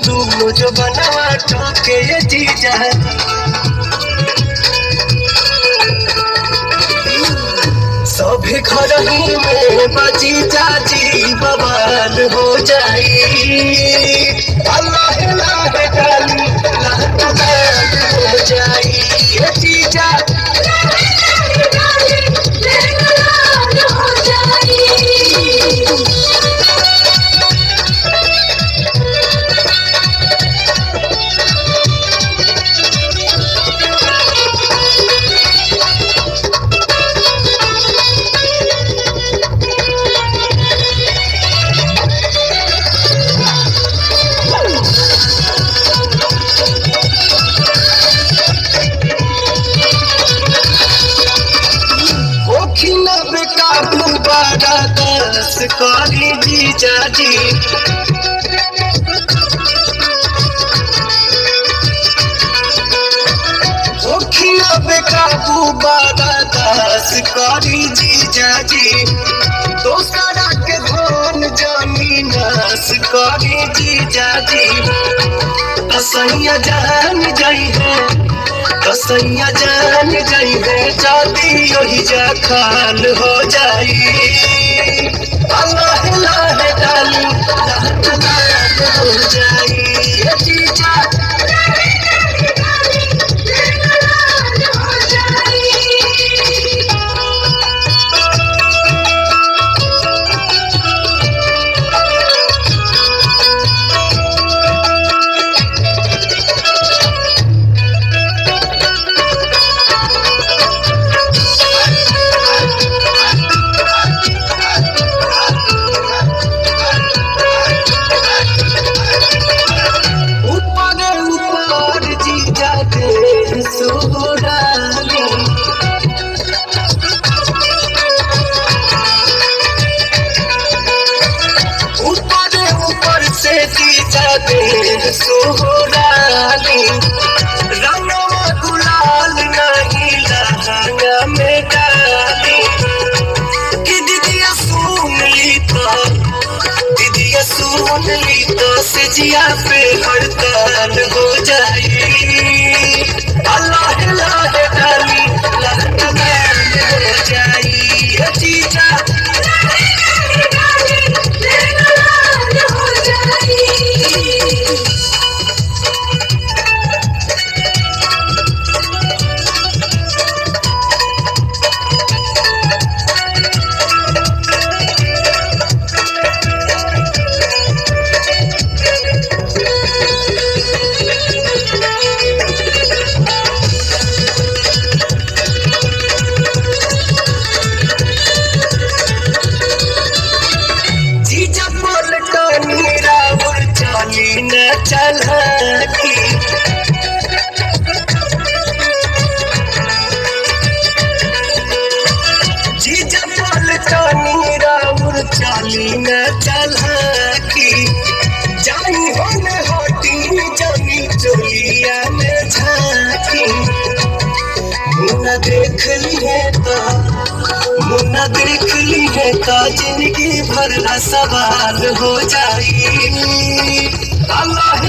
दूनो जो बनवा ठोके ये जीजा। सभी घर ही में बजी जाजी बवाल हो जाई। अल्लाह लाह डाली लाह लाल हो जाई ये जीजा। हो जाई। ओखिना बेकाबू बारा दस करी जीजा जी। ओखिना बेकाबू बारा दस करी जीजा जी। दोसरा के धन जानी नास करी जीजा जी। कसैया जान जाई है, कसैया जान जाई है, जाती ओही जा खाल हो जाई। अल्लाह लाह डाली लाह लाल हो जाई ये जीजा। हो जाई। ऊपर ऊपर जीजा दे सुराली। ऊपर ऊपर से जीजा दे सुराली। रंगवा गुलाल नहीं लहंगा में डाली। कि दीदिया सुन ली तो, दीदिया सुन ली तो सजिया पे हड़ताल हो जाई। अल्लाह लाह डाली लाह लाल हो जाई ये जीजा। हो जाई। जीजा पलटनी राउर चाली न चलकी। जीजा पलटनी राउर चाली न चलकी। जानी हो न हटी जानी चोलिया में झांकी। मुन्ना देख ली है तो, मुन्ना देख ली है तो जिंदगी भर ला सवाल हो जाई। अल्लाह